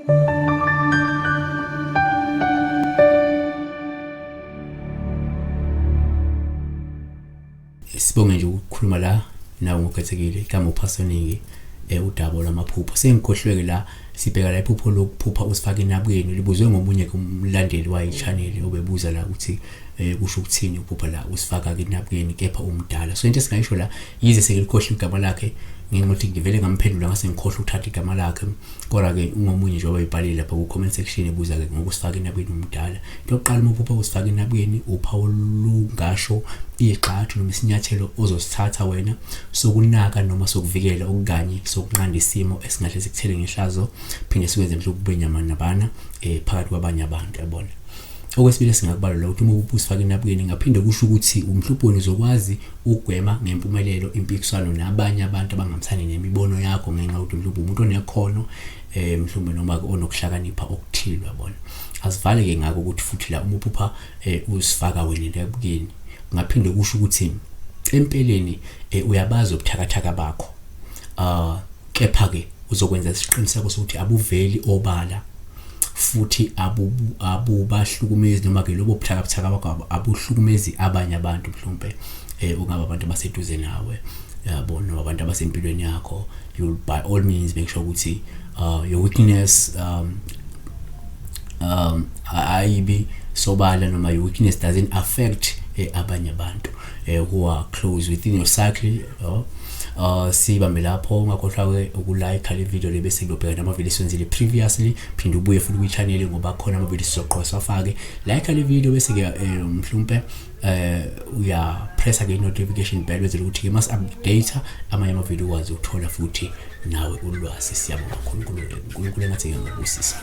Sibonge nje ukukhuluma la nawe ngokukhethekile, igama uPhasoningi, udaba lwamaphupho. Sengikhohlwe-ke la, sibheka la iphupho lokuphupha usifaka enabukeni, libuzwe ngomunye umlandeli wayi-channel obebuza la ukuthi kusho ukuthini ukuphupha la usifaka-ke enabukeni kepha umdala. So into esingayisho la, yize sengilikhohlwe igama lakhe ngenxa yokuthi ngivele ngamphendula ngase ngikhohlwa ukuthatha igama lakhe, kodwa-ke ungomunye nje obayibhalile lapha ku-comment section ebuza-ke ngokusifaka enabukeni umdala. Into yokuqala, uma uphupha usifaka enabukeni, uphawu olungasho igxathu noma isinyathelo ozosithatha wena sokunaka noma sokuvikela okukanye sokunqanda isimo esingahle sikuthele ngehlazo, phinde sikwenze mhlawumbe kube nyama nabana phakathi kwabanye abantu, yabona. Okwesibili esingakubalula ukuthi uma uphupha usifaka enabukeni, ngaphinde kusho ukuthi umhlupho wena uzokwazi ukugwema ngempumelelo impikiswano nabanye abantu abangahambisani nemibono yakho, ngenxa yokuthi mhlawumbe umuntu onekhono, mhlawumbe noma onokuhlakanipha okuthile, yabona. Asivale ke ngakho ukuthi futhi la uma uphupha usifaka wena enabukeni, ngaphinde kusho ukuthi empeleni uyabazi ubuthakathaka bakho, kepha ke uzokwenza isiqiniseko sokuthi abuveli obala futhi abubahlukumezi, noma ke lobo buthakabuthaka bakho abuhlukumezi abanye abantu, mhlawumbe ungaba abantu abaseduze nawe, yabo, noma abantu abasempilweni yakho. You'll by all means make sure ukuthi your weakness ayibi sobala, noma your weakness doesn't affect abanye abantu who are close within your cycle. Sibambe lapho, ungakhohlwa ke ukulike le video le, bese kuyobheka nama-video eswenzile previously, phinde ubuye futhi kwi-channel ngoba khona ama-video sizoqoqa siwafake. Like le video, bese ke mhlawumbe uya pressa ke notification bell, wenzela ukuthi ke mas update amanye ama-video ukwazi ukuthola futhi nawe ulwazi. Siyabonga kakhulu, uNkulunkulu engathi ngiyakubusisa.